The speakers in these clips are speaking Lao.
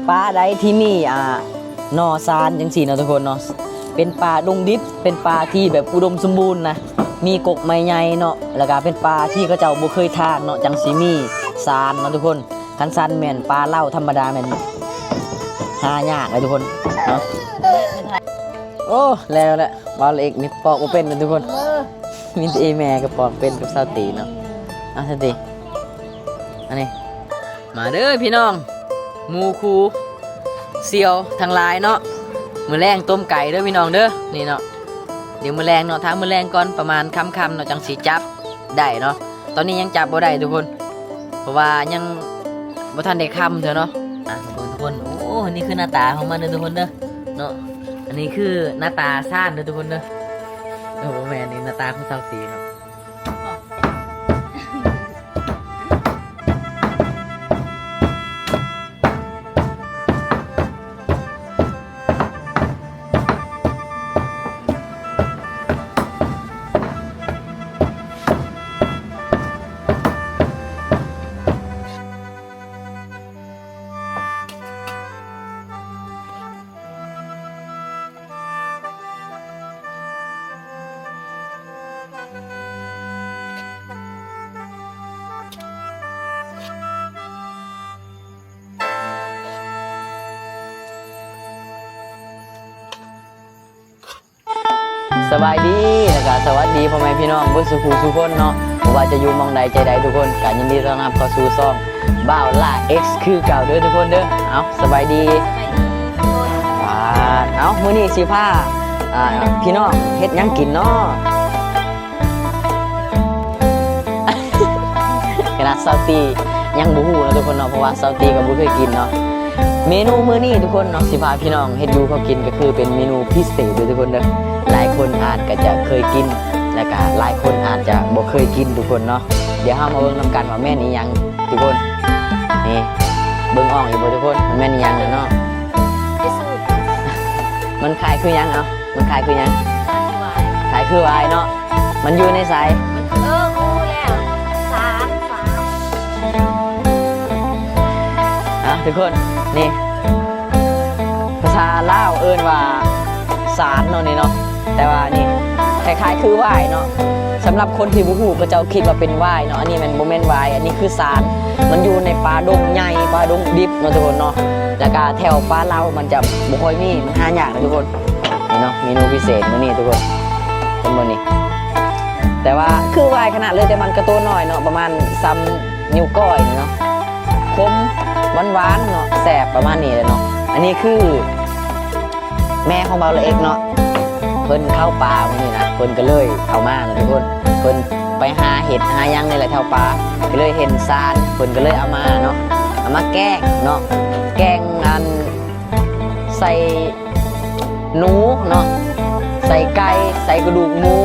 ປ່າໃດທີ່ມີ ອ່າ ໜໍ່ຊານຈັ່ງຊີ້ເນາະທຸກຄົນເນາະ ເປັນປ່າດົງດິບ ເປັນປ່າທີ່ແບບອຸດົມສົມບູນນະ ມີກົກໄມ້ໃຫຍ່ເນາະ ແລ້ວກະເປັນປ່າທີ່ເຂົາເຈົ້າບໍ່ເຄີຍຖາກເນາະ ຈັ່ງຊິມີຊານເນາະທຸກຄົນ. ຄັນຊານແມ່ນປ່າລາວທຳມະດາແມ່ນຫາຍາກເລີຍທຸກຄົນເນາະ. ໂອ້ ແລ້ວແຫຼະ ເວົ້າລະເອກນີ້ປອກບໍ່ເປັນເລີຍທຸກຄົນ ມີແຕ່ອີ່ແມ່ກໍປອກເປັນກັບສາວຕີເນາະ. ເອົາ ສາວຕີ ອັນນີ້ ມາເດີພີ່ນ້ອງ ໝູ່ຄູ່ສ່ຽວທັງຫຼາຍເນາະ ມື້ແລງຕົ້ມໄກ່ເດີພີ່ນ້ອງເດີ. ນີ້ເນາະ ດຽວມື້ແລງເນາະ ຖ້າມື້ແລງກ່ອນປະມານຄ່ຳໆເນາະ ຈັ່ງຊິຈັບໄດ້ເນາະ. ຕອນນີ້ຍັງຈັບບໍ່ໄດ້ທຸກຄົນ ເພາະວ່າຍັງບໍ່ທັນໄດ້ຄ່ຳເທື່ອເນາະ. ອ່ະ ເບິ່ງທຸກຄົນ ໂອ້ ນີ້ຄືໜ້າຕາຂອງມັນເດີທຸກຄົນເດີເນາະ. ອັນນີ້ຄືໜ້າຕາຊານເດີທຸກຄົນເດີ. ໂອ້ ບໍ່ແມ່ນ ນີ້ໜ້າຕາຂອງສາວຕີເນາະ. ສະບາຍດີ ແລ້ວກະສະຫວັດດີພໍ່ແມ່ພີ່ນ້ອງເບິດສູ່ຜູ້ສູ່ຄົນເນາະ ບໍ່ວ່າຈະຢູ່ໝ່ອງໃດໃຈໃດທຸກຄົນ ກະຍິນດີຕ້ອນຮັບເຂົ້າສູ່ຊ່ອງບ່າວລາເອັກຄືເກົ່າເດີທຸກຄົນເດີ. ເອົາ ສະບາຍດີ ສະບາຍດີທຸກຄົນ. ເອົາ ມື້ນີ້ຊິພາ ອ່າ ພີ່ນ້ອງເຮັດຫຍັງກິນເນາະ? ຂະໜາດສາວຕີຍັງບໍ່ຮູ້ເນາະທຸກຄົນເນາະ ເພາະວ່າສາວຕີກໍບໍ່ເຄີຍກິນເນາະ. ເມນູມື້ນີ້ທຸກຄົນເນາະ ຊິພາພີ່ນ້ອງເຮັດຢູ່ເຂົ້າກິນ ກໍຄືເປັນເມນູພິເສດເດີທຸກຄົນເດີ. ຫຼາຍຄົນອາດກະຈະເຄີຍກິນ ແລ້ວກະຫຼາຍຄົນອາດຈະບໍ່ເຄີຍກິນທຸກຄົນເນາະ. ດຽວເຮົາມາເບິ່ງນຳກັນວ່າແມ່ນອີ່ຫຍັງທຸກຄົນ. ນີ້ ເບິ່ງອອກຢູ່ບໍ່ທຸກຄົນ ມັນແມ່ນອີ່ຫຍັງແຫຼະເນາະ? ມັນຄ້າຍຄືຫຍັງ? ເອົາ ມັນຄ້າຍຄືຫຍັງ? ຄ້າຍຄືຫວາຍ ຄ້າຍຄືຫວາຍເນາະ. ມັນຢູ່ໃນໃສ? ເອີ ຮູ້ແລ້ວ ສານ ສານ. ອ່ະ ທຸກຄົນ ນີ້ ພາສາລາວເອີ້ນວ່າສານເນາະ ນີ້ເນາະ ແຕ່ວ່ານີ້ຄ້າຍໆຄືຫວາຍເນາະ. ສຳລັບຄົນທີ່ບໍ່ຮູ້ ເຂົາເຈົ້າຄິດວ່າເປັນຫວາຍເນາະ ອັນນີ້ແມ່ນ ບໍ່ແມ່ນຫວາຍ ອັນນີ້ຄືສານ. ມັນຢູ່ໃນປ່າດົງໃຫຍ່ ປ່າດົງດິບເນາະທຸກຄົນເນາະ ແລ້ວກະແຖວປ່າລາວມັນຈະບໍ່ຄ່ອຍມີ ມັນຫາຍາກເນາະທຸກຄົນ. ນີ້ເນາະ ເມນູພິເສດມື້ນີ້ທຸກຄົນ ເຫັນບໍ່ນີ້? ແຕ່ວ່າຄືຫວາຍຂະໜາດເລີຍ ແຕ່ມັນກະໂຕນ້ອຍເນາະ ປະມານສ່ຳນິ້ວກ້ອຍນີ້ເນາະ ຂົມ ຫວານໆເນາະ ແຊບ ປະມານນີ້ແຫຼະເນາະ. ອັນນີ້ຄືແມ່ຂອງບ່າວລາເອັກເນາະ ເພິ່ນເຂົ້າປ່າມື້ນີ້ນະ ເພິ່ນກະເລີຍເອົາມາເນາະທຸກຄົນ. ເພິ່ນໄປຫາເຫັດຫາຫຍັງນີ້ແຫຼະແຖວປ່າ ກະເລີຍເຫັນຊານ ເພິ່ນກະເລີຍເອົາມາເນາະ ເອົາມາແກງເນາະ ແກງອັນ ໃສ່ໜູເນາະ ໃສ່ໄກ່ ໃສ່ກະດູກໝູ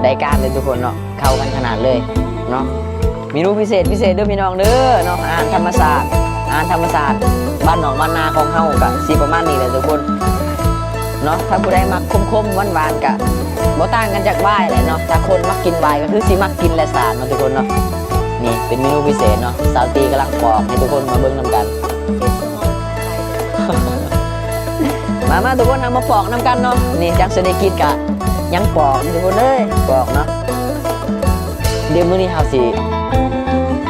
ໄດ້ການເລີຍທຸກຄົນເນາະ ເຂົ້າກັນຂະໜາດເລີຍເນາະ. ເມນູພິເສດ ພິເສດເດີພີ່ນ້ອງເດີເນາະ ອາຫານທຳມະຊາດ ອາຫານທຳມະຊາດບ້ານນອກບ້ານນາຂອງເຮົາກະຊິປະມານນີ້ແຫຼະທຸກຄົນເນາະ. ຖ້າຜູ້ໃດມັກຂົມໆ ຫວານໆ ກະບໍ່ຕ່າງກັນຈາກຫວາຍແຫຼະເນາະ. ຖ້າຄົນມັກກິນຫວາຍກະຄືຊິມັກກິນແຫຼະສານເນາະທຸກຄົນເນາະ. ນີ້ເປັນເມນູພິເສດເນາະ ສາວຕີກຳລັງປອກໃຫ້ທຸກຄົນມາເບິ່ງນຳກັນ. ມາ ມາທຸກຄົນ ເຮົາມາປອກນຳກັນເນາະ. ນີ້ຈັກຊິໄດ້ກິນກະຍັງປອກຢູ່ທຸກຄົນເອີຍ ປອກເນາະ. ດຽວມື້ນີ້ເຮົາຊິ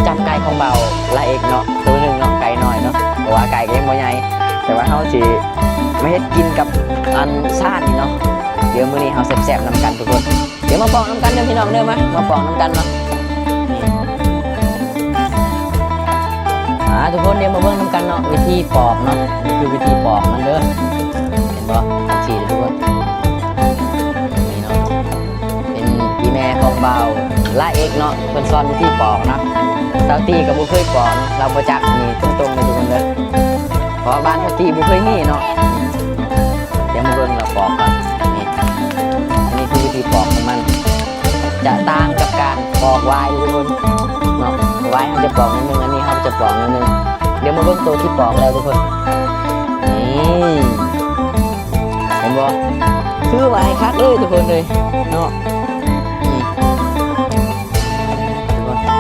ຈັບໄກ່ຂອງບ່າວລາເອັກເນາະ ໂຕໜຶ່ງເນາະ ໄກ່ນ້ອຍເນາະ ເພາະວ່າໄກ່ກະຍັງບໍ່ໃຫຍ່ ແຕ່ວ່າເຮົາຊິມາເຮັດກິນກັບອັນຊານນີ້ເນາະ. ດຽວມື້ນີ້ເຮົາແຊບໆນຳກັນທຸກຄົນ. ດຽວມາປອກນຳກັນເດີພີ່ນ້ອງເດີ ມາ ມາປອກນຳກັນເນາະ. ອ່າ ທຸກຄົນ ດຽວມາເບິ່ງນຳກັນເນາະ ວິທີປອກເນາະ. ນີ້ຄືວິທີປອກມັນເດີ ເຫັນບໍ່? ຈັ່ງຊີ້ເດີທຸກຄົນ ນີ້ເນາະ ເປັນອີ່ແມ່ຂອງບ່າວລາເອັກເນາະ ເພິ່ນສອນວິທີປອກເນາະ. ສາວຕີກະບໍ່ເຄີຍປອກເນາະ ລາວບໍ່ຈັກ ນີ້ຕົງໆເດີທຸກຄົນເດີ ເພາະວ່າບ້ານສາວຕີບໍ່ເຄີຍມີເນາະ. ດຽວມາເບິ່ງລາວປອກກ່ອນ. ນີ້ ອັນນີ້ຄືວິທີປອກຂອງມັນ ຈະຕ່າງກັບການປອກຫວາຍເດີທຸກຄົນເນາະ. ຫວາຍເຮົາຈະປອກໜ້ອຍໜຶ່ງ ອັນນີ້ເຮົາຈະປອກໜ້ອຍໜຶ່ງ. ດຽວມາເບິ່ງໂຕທີ່ປອກແລ້ວທຸກຄົນ. ນີ້ ເຫັນບໍ່? ຄືຫວາຍຄັກເລີຍທຸກຄົນເລີຍເນາະ. ນີ້ ທຸກຄົນ ເຫັນບໍ່? ນີ້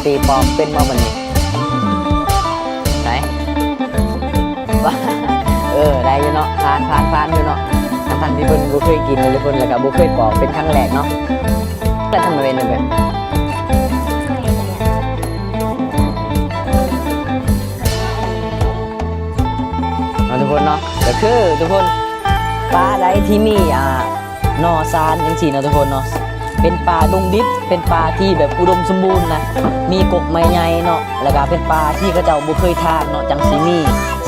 ຕີປອກເປັນບໍ່ບັດນີ້? ໄດ້ ເອີ ໄດ້ຢູ່ເນາະ ຜ່ານ ຜ່ານ ຜ່ານຢູ່ເນາະ ທັງໆທີ່ເພິ່ນບໍ່ເຄີຍກິນເລີຍ ເພິ່ນ ແລ້ວກໍບໍ່ເຄີຍປອກ ເປັນຄັ້ງແລກເນາະ. ແລ້ວທຳໄມເປັນແບບ ເນາະທຸກຄົນເນາະ ກໍຄືທຸກຄົນ ປາໃດທີ່ມີ ອ່າ ໜໍ່ຊານຈັ່ງຊີ້ເນາະທຸກຄົນເນາະ ເປັນປ່າດົງດິບ ເປັນປ່າທີ່ແບບອຸດົມສົມບູນນະ ມີກົກໄມ້ໃຫຍ່ເນາະ ແລ້ວກໍເປັນປ່າທີ່ເຂົາເຈົ້າບໍ່ເຄີຍທານເນາະ ຈັ່ງຊິມີ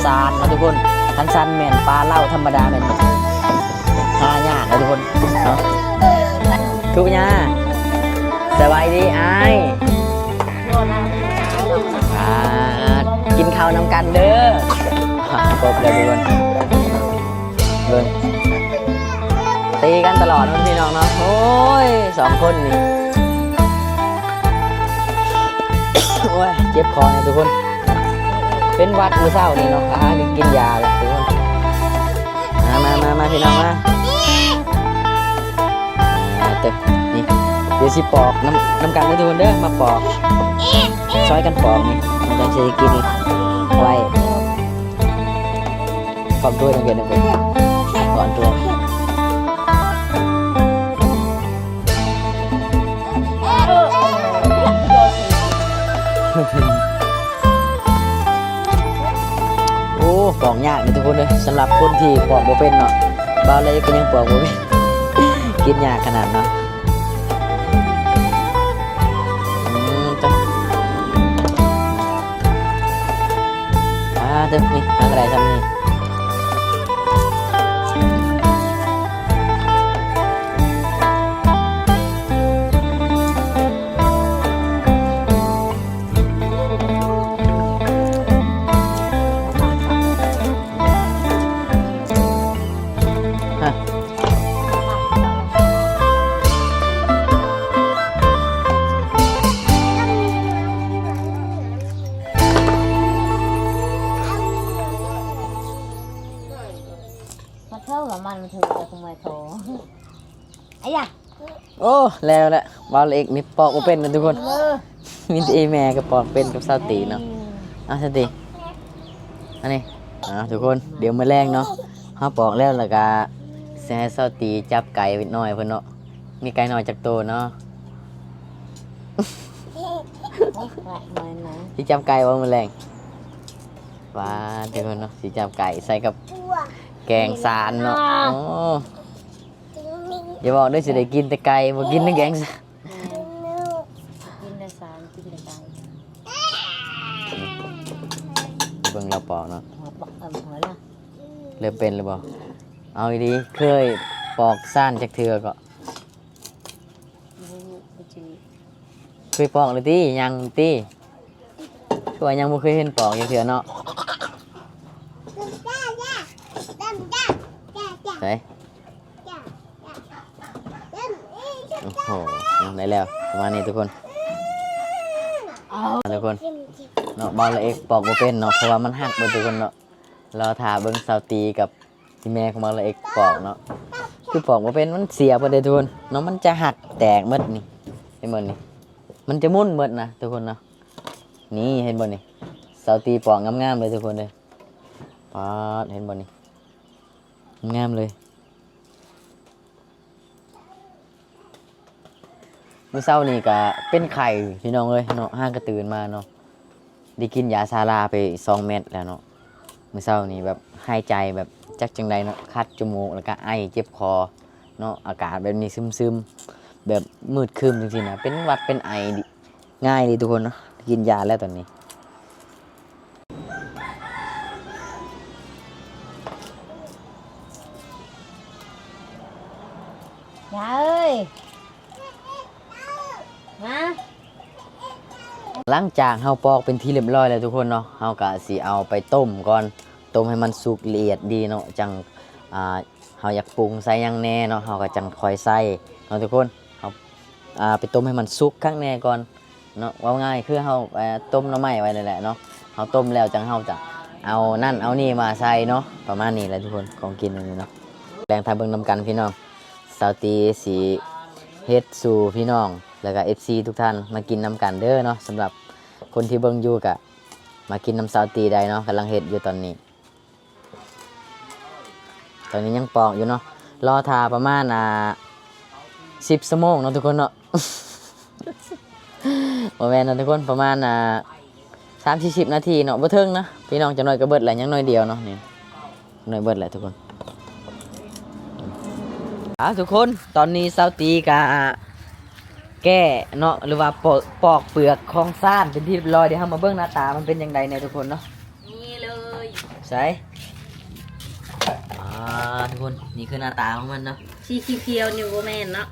ຊານເນາະທຸກຄົນ. ຄັນຊານແມ່ນປ່າລາວທຳມະດາແມ່ນຫາຍາກເນາະທຸກຄົນເນາະ. ທຸກຍາ ສະບາຍດີອ້າຍ. ອ່າ ກິນເຂົ້ານຳກັນເດີ. ຄົບແລ້ວທຸກຄົນ ເບິ່ງ ຕີກັນຕະຫຼອດເນາະພີ່ນ້ອງເນາະ. ໂອ້ຍ ສອງຄົນນີ້ ໂອ້ຍ ເຈັບຄໍນີ້ທຸກຄົນ ເປັນຫວັດມື້ເຊົ້ານີ້ເນາະ ຫາກິນຢາແລ້ວທຸກຄົນ. ມາ ມາ ມາ ມາ ພີ່ນ້ອງມາ. ອ່າ ເຕີ ນີ້ ດຽວຊິປອກນຳ ນຳກັນເດີທຸກຄົນເດີ ມາປອກ ຊ່ອຍກັນປອກນີ້ ມັນຈັ່ງຊິໄດ້ກິນໄວ. ຄວາມໂຕນຳກັນນຳກັນ ກ່ອນໂຕ. ໂອ້ ປອກຍາກເດ້ທຸກຄົນເອີຍ ສຳລັບຄົນທີ່ປອກບໍ່ເປັນເນາະ. ບ່າວເລັກກໍຍັງປອກບໍ່ເປັນ ກິນຍາກຂະໜາດເນາະ. ອືມ ຈ້ະ ອ່າ ເຕີ ນີ້ ຫາກໍໄດ້ຊ່ຳນີ້. ມາເທີວ່າມັນມາເທີແລ້ວກໍມາໂທ ອາຍາ. ໂອ້ ແລ້ວແຫຼະ ບ່າວເລັກນີ້ປອກບໍ່ເປັນນະທຸກຄົນ ເອີ ມີແຕ່ອີ່ແມ່ກໍປອກເປັນກັບສາວຕີເນາະ. ເອີ ເອົາ ສາວຕີ ອັນນີ້ ເອົາ ທຸກຄົນ ດຽວມື້ແລງເນາະ ເຮົາປອກແລ້ວ ແລ້ວກໍຊິໃຫ້ສາວຕີຈັບໄກ່ນ້ອຍເພິ່ນເນາະ. ມີໄກ່ນ້ອຍຈັກໂຕເນາະ? ໂອ້ຍ ຫຼາຍໜ້ອຍນະ ຊິຈັບໄກ່ບໍ່ມື້ແລງ? ວ້າ ທຸກຄົນເນາະ ຊິຈັບໄກ່ໃສ່ກັບແກງຊານເນາະ. ໂອ້ ຢ່າບອກເດີ ຊິໄດ້ກິນແຕ່ໄກ່ ບໍ່ກິນແຕ່ແກງຊານ. ແມ່ນ ກິນແຕ່ຊານ ກິນແຕ່ໄກ່. ເບິ່ງລາວປອກເນາະ ເລີ່ມເປັນແລ້ວບໍ່? ເອົາອີ່ຫຼີ ເຄີຍປອກຊານຈັກເທື່ອເກາະ? ເຄີຍປອກແລ້ວຕິ? ຍັງຕິ? ຄືວ່າຍັງບໍ່ເຄີຍເຫັນປອກຈັກເທື່ອເນາະ. ໃສ? ໂອ້ໂຫ ໄດ້ແລ້ວ ປະມານນີ້ທຸກຄົນເນາະ. ທຸກຄົນເນາະ ບ່າວລະເອັກປອກບໍ່ເປັນເນາະ ເພາະວ່າມັນຫັກເບິດທຸກຄົນເນາະ. ລໍຖ້າເບິ່ງສາວຕີກັບ ອີ່ແມ່ຂອງມັນລະເອັກປອກເນາະ ຄືປອກບໍ່ເປັນ ມັນເສຍເບິດເດ້ທຸກຄົນເນາະ. ມັນຈະຫັກແຕກເບິດນີ້ ເຫັນບໍ່ນີ້? ມັນຈະໝຸ່ນເບິດນະທຸກຄົນເນາະ. ນີ້ເຫັນບໍ່ນີ້? ສາວຕີປອກງາມໆເລີຍທຸກຄົນເດີ. ປາດ ເຫັນບໍ່ນີ້? ງາມເລີຍ. ມື້ເຊົ້ານີ້ກະເປັນໄຂ້ພີ່ນ້ອງເອີຍເນາະ ຫາກະຕື່ນມາເນາະ ໄດ້ກິນຢາຊາລາໄປສອງເມັດແລ້ວເນາະ. ມື້ເຊົ້ານີ້ແບບຫາຍໃຈແບບຈັກຈັ່ງໃດເນາະ ຄັດຈົມູກ ແລ້ວກະໄອ ເຈັບຄໍເນາະ. ອາກາດແບບນີ້ຊຶມໆ ແບບມືດຄຶ້ມຈັ່ງຊີ້ນະ ເປັນຫວັດເປັນໄອ ງ່າຍເລີຍທຸກຄົນເນາະ. ໄດ້ກິນຢາແລ້ວຕອນນີ້. ຍາເອີຍ ມາ. ຫຼັງຈາກເຮົາປອກເປັນທີ່ລຽບຮ້ອຍແລ້ວທຸກຄົນເນາະ ເຮົາກະຊິເອົາໄປຕົ້ມກ່ອນ ຕົ້ມໃຫ້ມັນສຸກລະອຽດດີເນາະ ຈັ່ງ ອ່າ ເຮົາຢາກປຸງໃສ່ຫຍັງແດ່ເນາະ ເຮົາກໍຈັ່ງຄ່ອຍໃສ່ເນາະທຸກຄົນ. ເຮົາ ອ່າ ໄປຕົ້ມໃຫ້ມັນສຸກຄັກແນ່ກ່ອນເນາະ. ເວົ້າງ່າຍຄືເຮົາ ເອີ ຕົ້ມໜໍ່ໄມ້ໄວ້ນັ້ນແຫຼະເນາະ. ເຮົາຕົ້ມແລ້ວຈັ່ງເຮົາຈະເອົານັ້ນເອົານີ້ມາໃສ່ເນາະ. ປະມານນີ້ແຫຼະທຸກຄົນ ຂອງກິນອັນນີ້ເນາະ. ແລງຖ້າເບິ່ງນຳກັນພີ່ນ້ອງ. ສາວຕີຊິເຮັດສູ່ພີ່ນ້ອງ ແລ້ວກະເອັຟຊີທຸກທ່ານມາກິນນຳກັນເດີເນາະ. ສຳລັບຄົນທີ່ເບິ່ງຢູ່ກະມາກິນນຳສາວຕີໄດ້ເນາະ, ກຳລັງເຮັດຢູ່ຕອນນີ້. ຕອນນີ້ຍັງປອກຢູ່ເນາະ, ລໍຖ້າປະມານ ອ່າ ສິບຊົ່ວໂມງເນາະທຸກຄົນເນາະ. ບໍ່ແມ່ນເນາະທຸກຄົນ, ປະມານ ອ່າ ສາມສີ່ສິບນາທີເນາະ, ບໍ່ເຖິງນະພີ່ນ້ອງ, ຈັກໜ້ອຍກໍເບິດແລ້ວ, ຍັງໜ້ອຍດຽວເນາະ, ນີ້ໜ້ອຍເບິດແລ້ວທຸກຄົນ. ເອົາທຸກຄົນ, ຕອນນີ້ສາວຕີກະແກະເນາະ ຫຼືວ່າປອກ ປອກເປືອກຂອງຊານເປັນທີ່ຮຽບຮ້ອຍ. ດຽວເຮົາມາເບິ່ງໜ້າຕາມັນເປັນຈັ່ງໃດແດ່ທຸກຄົນເນາະ. ນີ້ເລີຍ. ໃສ? ອ່າ ທຸກຄົນ, ນີ້ຄືໜ້າຕາຂອງມັນເນາະ. ສີຂຽວໆນີ້ບໍ່ແມ່ນເນາະ.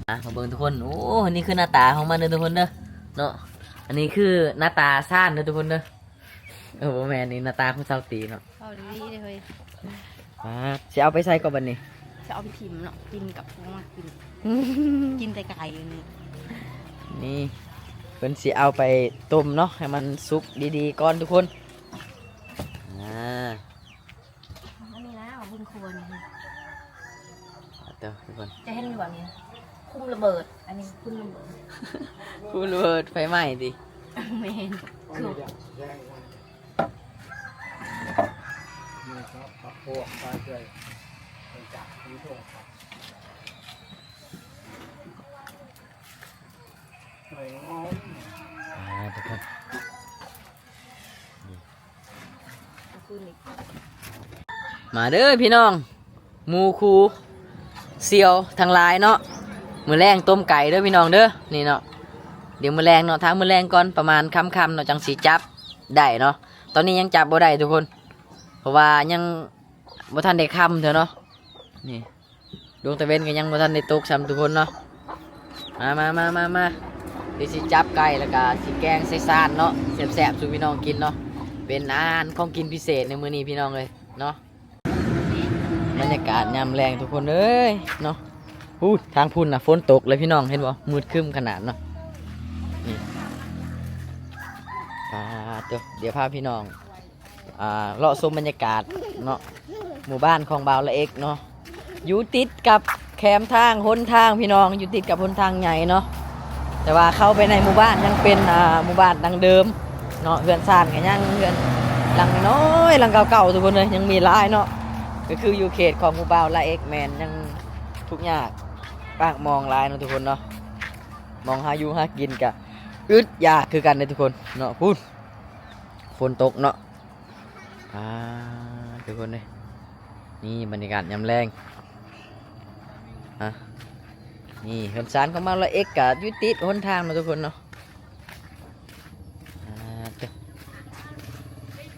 ອ່ະ ມາເບິ່ງທຸກຄົນ. ໂອ້ ນີ້ຄືໜ້າຕາຂອງມັນເດີທຸກຄົນເດີ ເນາະ. ອັນນີ້ຄືໜ້າຕາຊານເດີທຸກຄົນເດີ. ເອີ ບໍ່ແມ່ນ, ນີ້ໜ້າຕາຂອງສາວຕີເນາະ. ເວົ້າດີໆເດ້ເຮີ້ຍ. ອ່າ ຊິເອົາໄປໃສກໍບັດນີ້? ຊິເອົາໄປຖິ້ມເນາະ, ກິນກັບພວກມັນກິນ ກິນແຕ່ໄກ່ນີ້. ນີ້ເພິ່ນຊິເອົາໄປຕົ້ມເນາະ ໃຫ້ມັນສຸກດີໆກ່ອນທຸກຄົນ. ອ່າ ອັນນີ້ນະ ເບິ່ງຄົວນີ້ ເດີທຸກຄົນ. ຈະເຫັນຢູ່ບໍ່ນີ້ ຄຸມລະເບີດ, ອັນນີ້ຄຸມລະເບີດ. ຄຸມລະເບີດໄຟໄໝ້ຕິ? ແມ່ນ. ຄື ມາເດີພີ່ນ້ອງ ໝູ່ຄູ່ສ່ຽວທັງຫຼາຍເນາະ, ມື້ແລງຕົ້ມໄກ່ເດີພີ່ນ້ອງເດີ. ນີ້ເນາະ ດຽວມື້ແລງເນາະ, ຖ້າມື້ແລງກ່ອນ ປະມານຄ່ຳໆເນາະ ຈັ່ງຊິຈັບໄດ້ເນາະ. ຕອນນີ້ຍັງຈັບບໍ່ໄດ້ທຸກຄົນ ເພາະວ່າຍັງບໍ່ທັນໄດ້ຄ່ຳເທື່ອເນາະ. ນີ້ ດວງຕາເວັນກໍຍັງບໍ່ທັນໄດ້ຕົກຊ້ຳທຸກຄົນເນາະ. ມາ ມາ ມາ ມາ ມາ ດຽວຊິຈັບໄກ່ ແລ້ວກະຊິແກງໃສ່ຊານເນາະ ແຊບໆສູ່ພີ່ນ້ອງກິນເນາະ. ເປັນອາຫານຂອງກິນພິເສດໃນມື້ນີ້ພີ່ນ້ອງເອີຍເນາະ. ບັນຍາກາດຍາມແລງທຸກຄົນເອີຍເນາະ. ພຸ້ນ ທາງພຸ້ນນະຝົນຕົກເລີຍພີ່ນ້ອງ ເຫັນບໍ່? ມືດຄຶ້ມຂະໜາດເນາະ. ນີ້ ປາດໂທ້ ດຽວພາພີ່ນ້ອງ ອ່າ ເລາະຊົມບັນຍາກາດເນາະ ໝູ່ບ້ານຂອງບ່າວລະເອັກເນາະ. ຢູ່ຕິດກັບແຄມທາງ ຫົນທາງພີ່ນ້ອງ, ຢູ່ຕິດກັບຫົນທາງໃຫຍ່ເນາະ. ແຕ່ວ່າເຂົ້າໄປໃນໝູ່ບ້ານຍັງເປັນ ອ່າ ໝູ່ບ້ານດັ້ງເດີມເນາະ. ເຮືອນຊານກໍຍັງເຮືອນຫຼັງນ້ອຍໆ ຫຼັງເກົ່າໆ ທຸກຄົນເອີຍ, ຍັງມີຫຼາຍເນາະ. ກໍຄືຢູ່ເຂດຂອງໝູ່ບ່າວລະເອັກແມ່ນຍັງທຸກຍາກປາກໝອງຫຼາຍເນາະທຸກຄົນເນາະ. ໝ່ອງຫາຢູ່ຫາກິນກໍອຶດຢາກຄືກັນເດ້ທຸກຄົນເນາະ. ພຸ້ນ ຝົນຕົກເນາະ. ອ່າ ທຸກຄົນເອີຍ ນີ້ບັນຍາກາດຍາມແລງ. ອ່າ ນີ້ເຮືອນຊານຂອງບ່າວລະເອັກກະຢູ່ຕິດຫົນທາງເນາະທຸກຄົນເນາະ. ອ່າ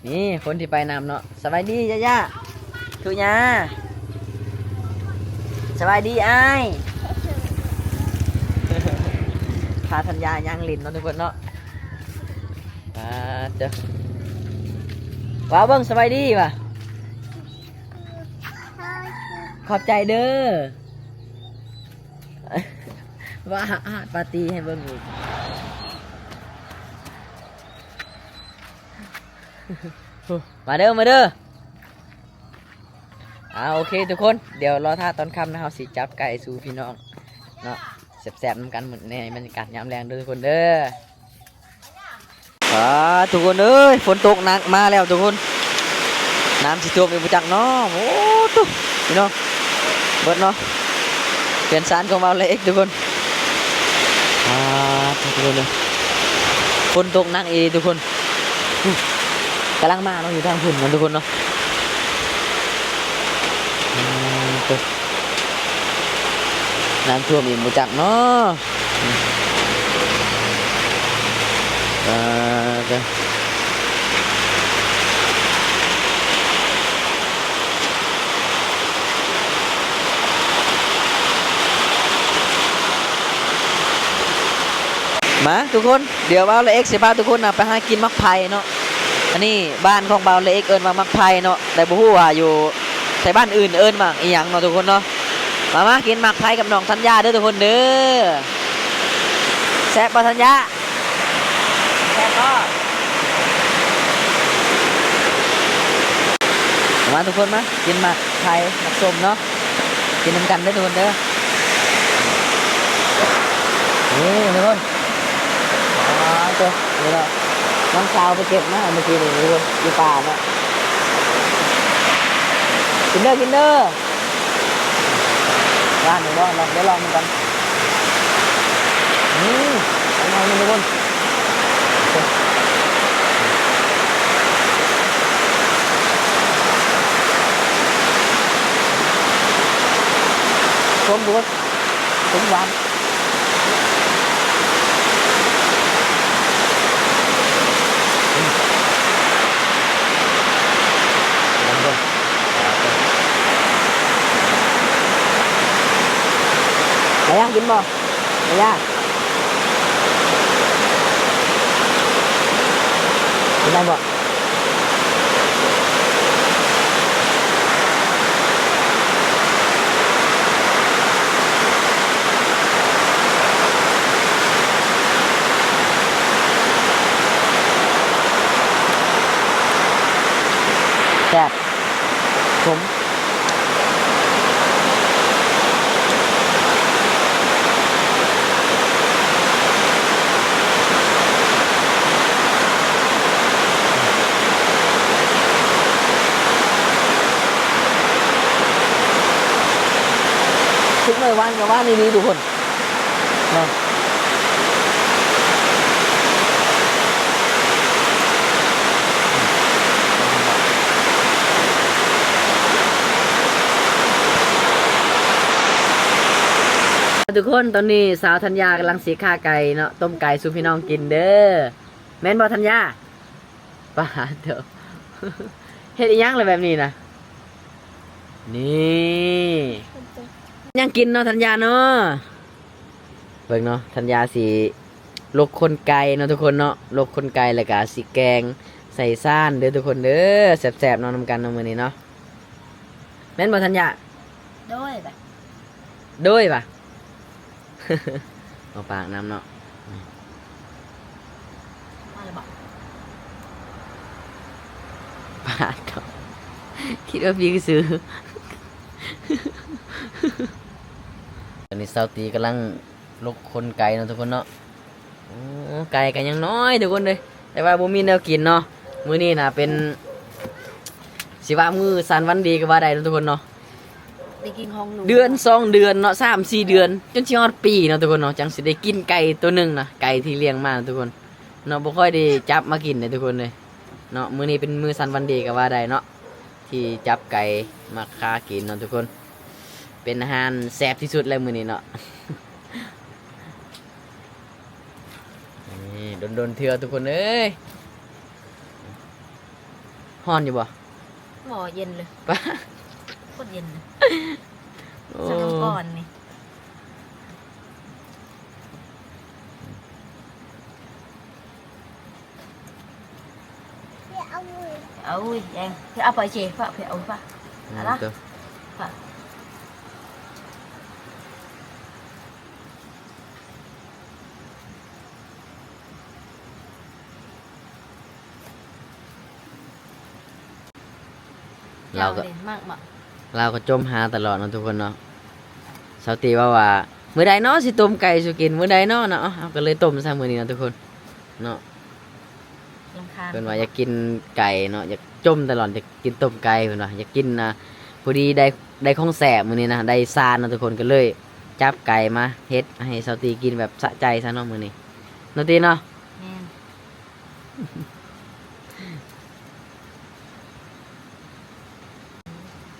ນີ້ຄົນທີ່ໄປນຳເນາະ. ສະບາຍດີ ຍາຍາ ທຸຍາ. ສະບາຍດີອ້າຍ. ພາທັນຍາຍ່າງຫຼິ້ນເນາະທຸກຄົນເນາະ. ອ່າ ເຈົ້າ ວ່າເບິ່ງ ສະບາຍດີວ່າ ຂອບໃຈເດີ. ວ່າອາດປາຕີໃຫ້ເບິ່ງອີກ. ມາເດີ ມາເດີ. ອ່າ ໂອເຄທຸກຄົນ, ດຽວລໍຖ້າຕອນຄ່ຳນະ ເຮົາຊິຈັບໄກ່ສູ່ພີ່ນ້ອງເນາະ ແຊບໆນຳກັນໃນບັນຍາກາດຍາມແລງເດີທຸກຄົນເດີ. ອ່າ ທຸກຄົນເອີຍ ຝົນຕົກໜັກມາແລ້ວທຸກຄົນ. ນ້ຳຊິຖ້ວມອີກບໍ່ຈັກເນາະ. ໂອ້ ໂທ້ ພີ່ນ້ອງ ເບິດເນາະ ເຮືອນຊານຂອງເຮົາເລີຍທຸກຄົນ. ອ່າ ທຸກຄົນເອີຍ ຝົນຕົກໜັກອີ່ຫຼີທຸກຄົນ. ກຳລັງມາເນາະ ຢູ່ທາງພຸ້ນເນາະທຸກຄົນເນາະ. ອ່າ ໂທ້ ນ້ຳຖ້ວມອີກບໍ່ຈັກເນາະ. ອ່າ ເດີ ມາທຸກຄົນ ດຽວບ່າວລະເອັກຊິພາທຸກຄົນນະ ໄປຫາກິນໝາກໄຜ່ເນາະ. ອັນນີ້ບ້ານຂອງບ່າວລະເອັກເອີ້ນວ່າໝາກໄຜ່ເນາະ, ແຕ່ບໍ່ຮູ້ວ່າຢູ່ ໃສ່ບ້ານອື່ນເອີ້ນໝາກອີ່ຫຍັງເນາະທຸກຄົນເນາະ. ມາ ມາກິນໝາກໄຜ່ກັບນ້ອງທັນຍາເດີທຸກຄົນເດີ. ແຊບບໍ່ທັນຍາ? ແຊບບໍ່? ມ ມາທຸກຄົນ ມາກິນໝາກໄຜ່ ໝາກສົ້ມເນາະ ກິນນຳກັນເດີທຸກຄົນເດີ. ນີ້ທຸກຄົນ ອໍ ໂຕ ນີ້ເນາະ ນ້ອງສາວໄປເກັບມາເມື່ອກີ້ນີ້ທຸກຄົນ ຢູ່ປ່າເນາະ. ກິນເດີ ກິນເດີ ຫວານຢູ່ບໍ່? ລອງ ໄດ້ລອງນຳກັນ. ອືມ ອະຮ່ອຍເນາະທຸກຄົນ. ສົ້ມທຸກຄົນ ສົ້ມຫວານ. ໄດ້ຍັງ ກິນບໍ່? ໄດ້ຍັງ ກິນໄດ້ບໍ່? ແຊບ ສົມ. ທຸກມື້ວານກໍວານອີ່ຫຼີທຸກຄົນເນາະ. ທຸກຄົນ ຕອນນີ້ສາວທັນຍາກຳລັງຊິຂ້າໄກ່ເນາະ ຕົ້ມໄກ່ສູ່ພີ່ນ້ອງກິນເດີ. ແມ່ນບໍ່ທັນຍາ? ປາດໂທ້ ເຮັດອີ່ຫຍັງລະແບບນີ້ນະ? ນີ້ ຍັງກິນເນາະທັນຍາເນາະ. ເບິ່ງເນາະ ທັນຍາຊິລົກຂົນໄກ່ເນາະທຸກຄົນເນາະ ລົກຂົນໄກ່ ແລ້ວກະຊິແກງໃສ່ຊານເດີທຸກຄົນເດີ. ແຊບໆເນາະ ນຳກັນເນາະມື້ນີ້ເນາະ. ແມ່ນບໍ່ທັນຍາ? ໂດຍ ໂດຍວ່າ ເອົາປາກນຳເນາະ. ມາແລ້ວບໍ່? ປາດເຖາະ ຄິດວ່າປີກະສື. ຕອນນີ້ສາວຕີກຳລັງລົກຂົນໄກ່ເນາະທຸກຄົນເນາະ. ໂອ້ ໄກ່ກໍຍັງນ້ອຍທຸກຄົນເອີຍ ແຕ່ວ່າບໍ່ມີແນວກິນເນາະ. ມື້ນີ້ນະເປັນ ຊິວ່າມື້ສັນວັນດີກໍວ່າໄດ້ເນາະທຸກຄົນເນາະ. ໄດ້ກິນຂອງໜູ ເດືອນສອງເດືອນເນາະ ສາມສີ່ເດືອນ ຈົນຊິຮອດປີເນາະທຸກຄົນເນາະ ຈັ່ງຊິໄດ້ກິນໄກ່ໂຕໜຶ່ງນະ ໄກ່ທີ່ລ້ຽງມາທຸກຄົນເນາະ. ບໍ່ຄ່ອຍໄດ້ຈັບມາກິນເດ້ທຸກຄົນເອີຍເນາະ. ມື້ນີ້ເປັນມື້ສັນວັນດີກໍວ່າໄດ້ເນາະ ທີ່ຈັບໄກ່ມາຄາກິນເນາະທຸກຄົນ. ເປັນອາຫານແຊບທີ່ສຸດແລ້ວມື້ນີ້ເນາະ. ນີ້ ດົນໆເທື່ອທຸກຄົນເອີຍ. ຮ້ອນຢູ່ບໍ່? ບໍ່ ເຢັນເລີຍ ປະ ໂຄດເຢັນເລີຍ. ໂອ້ ໃສ່ນ້ຳກ່ອນນີ້. ເອົາ ເອົາໄປເຈ ພະ ເອົາ ພະ ອືມ ອະລະ ໂຕ ພະ. ລາວກໍ ເຈົ້ານີ້ມັກບໍ່? ລາວກໍຈົ່ມຫາຕະຫຼອດເນາະທຸກຄົນເນາະ. ສາວຕີເວົ້າວ່າ ມື້ໃດເນາະຊິຕົ້ມໄກ່ສູ່ກິນ ມື້ໃດເນາະ ເນາະ. ເຮົາກໍເລີຍຕົ້ມຊະມື້ນີ້ເນາະທຸກຄົນເນາະ. ລຳຄານ ເພິ່ນວ່າຢາກກິນໄກ່ເນາະ ຢາກຈົ່ມຕະຫຼອດ ຢາກກິນຕົ້ມໄກ່ ເພິ່ນວ່າຢາກກິນນະ. ພໍດີໄດ້ ໄດ້ຂອງແຊບມື້ນີ້ນະ ໄດ້ຊານເນາະທຸກຄົນ ກໍເລີຍຈັບໄກ່ມາເຮັດໃຫ້ສາວຕີກິນແບບສະໃຈຊະເນາະມື້ນີ້ ເນາະຕີເນາະ. ແມ່ນ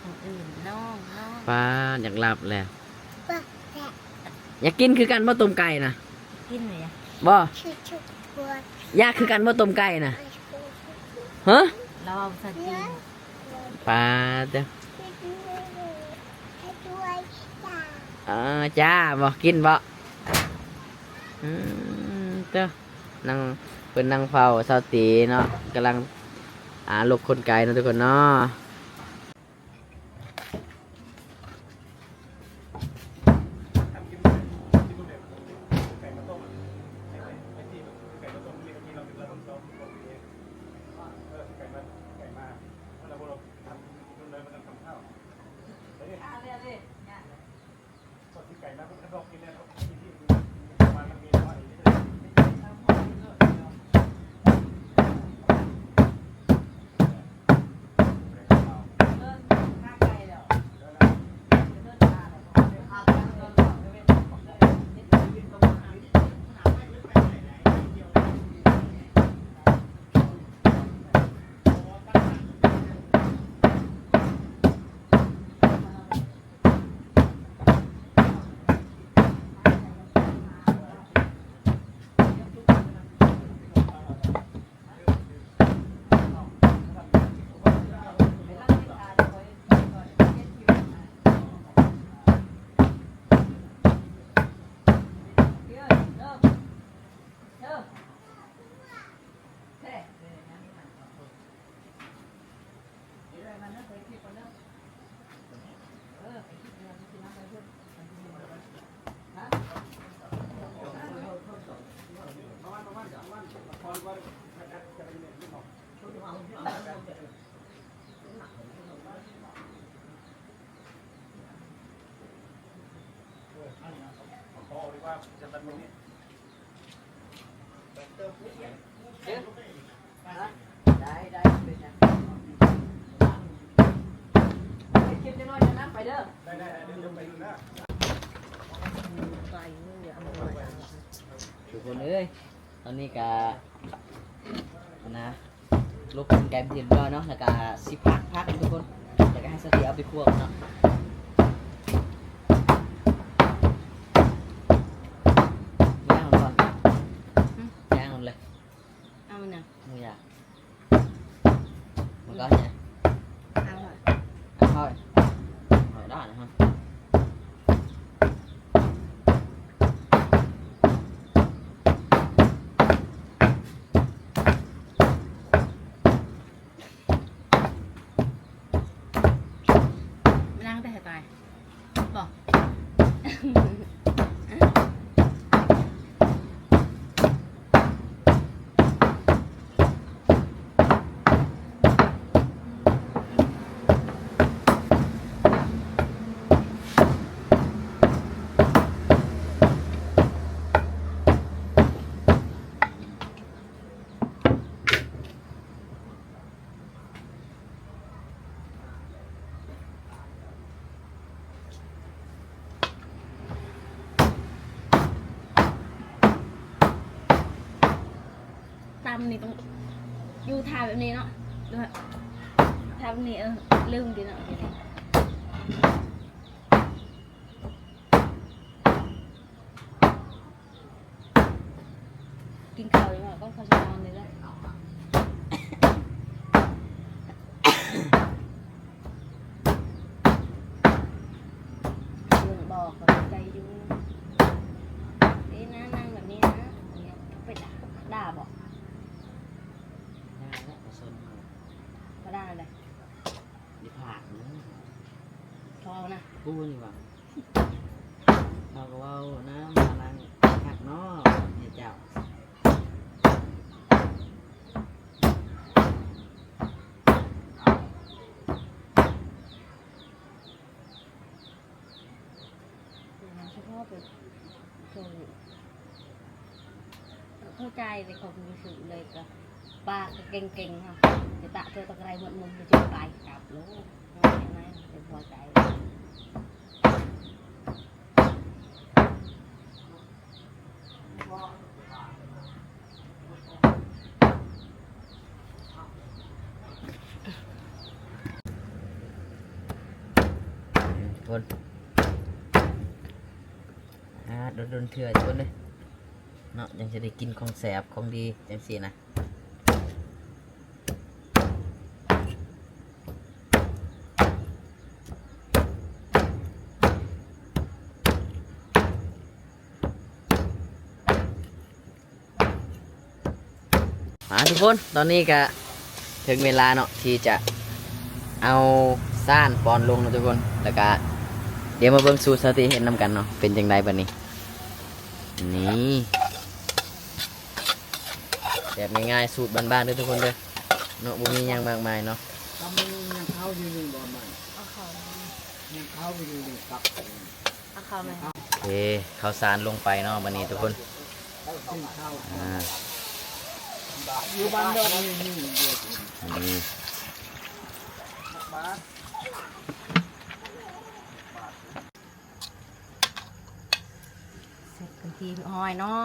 ຄົນອື່ນນ້ອງ ນ້ອງ ປາດ ຢາກຫຼັບແລ້ວ. ຢາກກິນຄືກັນບໍ່ຕົ້ມໄກ່ນະ? ກິນເລີຍ ບໍ່? ຢາກຄືກັນບໍ່ຕົ້ມໄກ່ນະ? ຮະ? ລາວເວົ້າພາສາຈີນ. ປາດເດີ ເອີ ຈ້າ ບໍ່ ກິນບໍ່? ອືມ ເດີ ນັ່ງ ເພິ່ນນັ່ງເຝົ້າສາວຕີເນາະ ກຳລັງ ອ່າ ລົກຂົນໄກ່ເນາະທຸກຄົນເນາະ. ເອີ ໄກ່ມາ ໄກ່ມາ ເພາະວ່າພວກເຮົາທຳກິນມາດົນແລ້ວ. ທຸກຄົນເອີຍ ຕອນນີ້ກະ ອັນນະ ລົກເປັນໄກ່ເປັນທີ່ຮຽບຮ້ອຍເນາະ ແລ້ວກະຊິພັກ ພັກທຸກຄົນ ແລ້ວກະໃຫ້ສາວຕີເອົາໄປຂົ້ວກ່ອນເນາະ ຍ່າງກ່ອນ ຫຶ ຍ່າງກ່ອນເລີຍ ເອົາຫຍັງ? ໝູຢາ ມັນກໍຫຍັງ? ເອົາຫອຍ ເອົາຫອຍ ຫອຍດ້ານະຮະ. ມານັ່ງແຕ່ໃຫ້ຕາຍ ບໍ່ ຕຳນີ້ຕ້ອງຢູ່ທ່າແບບນີ້ເນາະ ທ່າແບບນີ້ ເອີ ລືມຕິເນາະ ກິນເຂົ້າຢູ່ບໍ່? ກໍເຂົ້າສາວນອນນີ້ແຫຼະ ເບິ່ງບໍ່ ເຂົ້າໃຈຢູ່ ເອີ ນາງ ນາງແບບນີ້ນະ ໄປດ່າ ດ່າບໍ່? ດ່າແຫຼະ ບໍ່ສົນ ບໍ່ດ່າແຫຼະ. ຢ່າຜາກເດີ ເວົ້ານະ ກູນີ້ວ່າ ເຮົາກໍເວົ້ານຳວ່ານາງຮັກເນາະ ເມຍເຈົ້າ. ສະເພາະແບບ ເຂົ້າໃຈໃນຄວາມຮູ້ສຶກເລີຍ ກໍປາກກໍເກັ່ງໆ ເຮົາຈະຕະເທື່ອຕະໄກໝົດມຸມ ຈະໄປກັບໂລດ ເຮົາເປັນນາຍ ເປັນພໍໃຈ. ທຸກຄົນ ອ່າ ດົນໆເທື່ອທຸກຄົນເດີເນາະ ຈັ່ງຊິໄດ້ກິນຂອງແຊບຂອງດີຈັ່ງຊີ້ນະ. ມາທຸກຄົນ ຕອນນີ້ກະເຖິງເວລາເນາະ ທີ່ຈະເອົາຊານປ້ອນລົງເນາະທຸກຄົນ ແລ້ວກະດຽວມາເບິ່ງສູດສາວຕີເຮັດນຳກັນເນາະ ເປັນຈັ່ງໃດບາດນີ້. ນີ້ ແບບງ່າຍໆ ສູດບ້ານໆເດີທຸກຄົນເດີເນາະ ບໍ່ມີຫຍັງມາກມາຍເນາະ. ຕຳບັກຫຸ່ງຍັງເຂົ້າຢູ່ນີ້ບໍ່? ມັນຍັງເຂົ້າຢູ່ນີ້ກັບ ເອົາເຂົ້າແມ່ນ ເອ ເຂົ້າສານລົງໄປເນາະ ບາດນີ້ທຸກຄົນ ເຂົ້າ ອ່າ ຢູ່ບ້ານດອກນີ້ ນີ້ ນີ້ ນີ້ ເສັດເປັນທີ່ຮຽບຮ້ອຍເນາະ.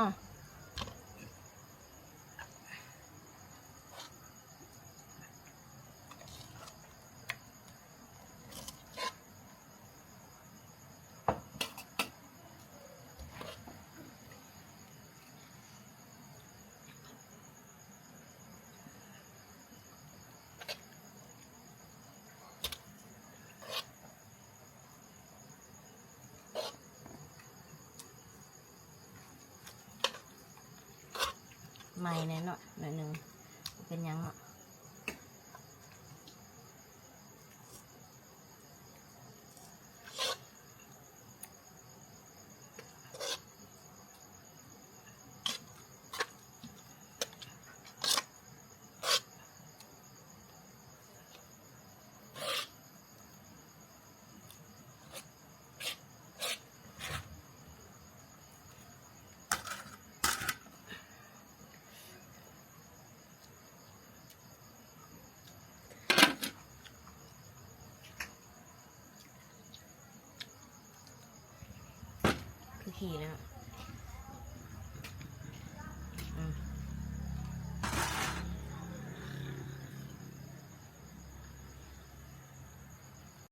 ໄໝ້ແນ່ເນາະ ໜ້ອຍໜຶ່ງ ບໍ່ເປັນຫຍັງເນາະ. ທີ່ນະ